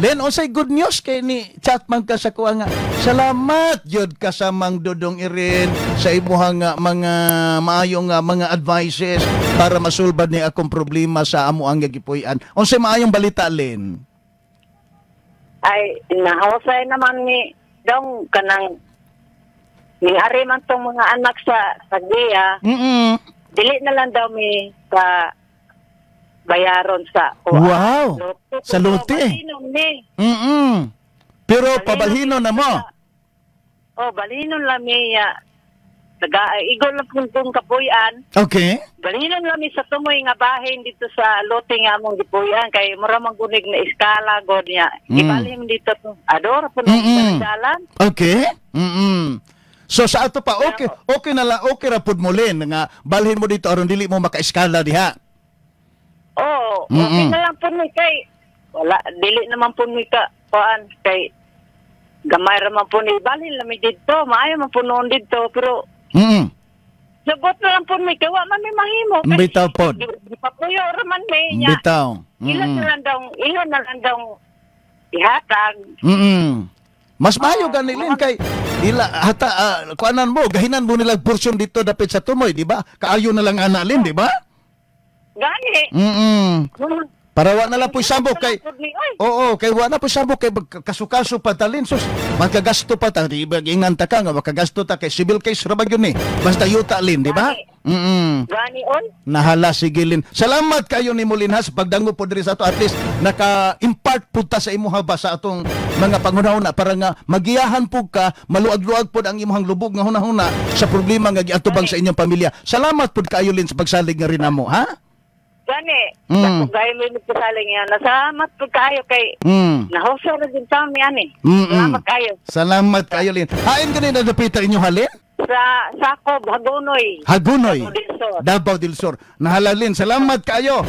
Len, unsay good news kay ni chat man ka sa kuha nga salamat jud ka sa Mang Dodong Irin sa imuha nga mga maayo nga mga advices para masulbad ni akong problema sa amo ang gipuy-an. Unsay maayong balita, Len? Ay, nahusay naman ni dong kanang ning ari man tong mga anak sa Sagiya, dili na lang daw mi ka bayaron sa kuha. Wow. Sa lote. Balhinon ni. Pero pabalhinon na mo. Oh, balhinon lang mi ya. Taga igol lang pud kong kapuy-an. Balhinon lang mi sa tumoy nga bahin dito sa lote nga among gipuy-an kay mura man gunig na iskala god niya. Ibalhin dito to. Ador po na dalan. Okay. So sa ato pa okay okay na lang, okay ra pud mo, Len, nga balhin mo dito aron dili mo makaiskala diha. Oh, okay na lang po ni kay wala dili naman po mi ka kuan kay gamay ra man po ni, balhin lang mi didto, maayo man po noon didto, pero sabot na lang po mi kay wa man mi mahimo kay Bitaw pod. Gipapuyo ra man mi nya. Bitaw. Ilan na lang daw, ilan na lang daw ihatag. Mas maayo gani, Lin, kay ila hata kuanan mo, gahinan mo nila porsyon dito dapit sa tumoy, di ba? Kaayo na lang ana, Lin, di ba? Gani. Para wa na lang po sambo kay Oy. Oo, kay wa na po sambo kay kaso-kaso pa ta, Lin, sus. Magkagasto pa ta, di ba? Ingnan ta ka nga makagasto ta kay civil case ra ba yun eh. Basta yuta, Lin, di ba? Gani on. Nahala, sige, Lin. Salamat kayo ni Molin ha sa pagdango po diri sa ato. At least naka-impart po ta sa imuha ba sa atong mga panghunahuna para nga magiyahan po ka, maluag-luag pod ang imuhang lubog nga hunahuna sa problema nga giatubang sa inyong pamilya. Salamat pod kaayo, Lin, sa pagsalig nga rin namo, ha? Gani. Dako gayo mi nagpasaling yan. Nasalamat po kayo kay nahusay ra din sa mi ani. Salamat kayo. Salamat kayo, Lin. Hain gani na dapita inyo halin? Sa Sakob, Hagonoy. Hagunoy. Davao del Sur. Davao del Sur. Nahalalin. Salamat kayo.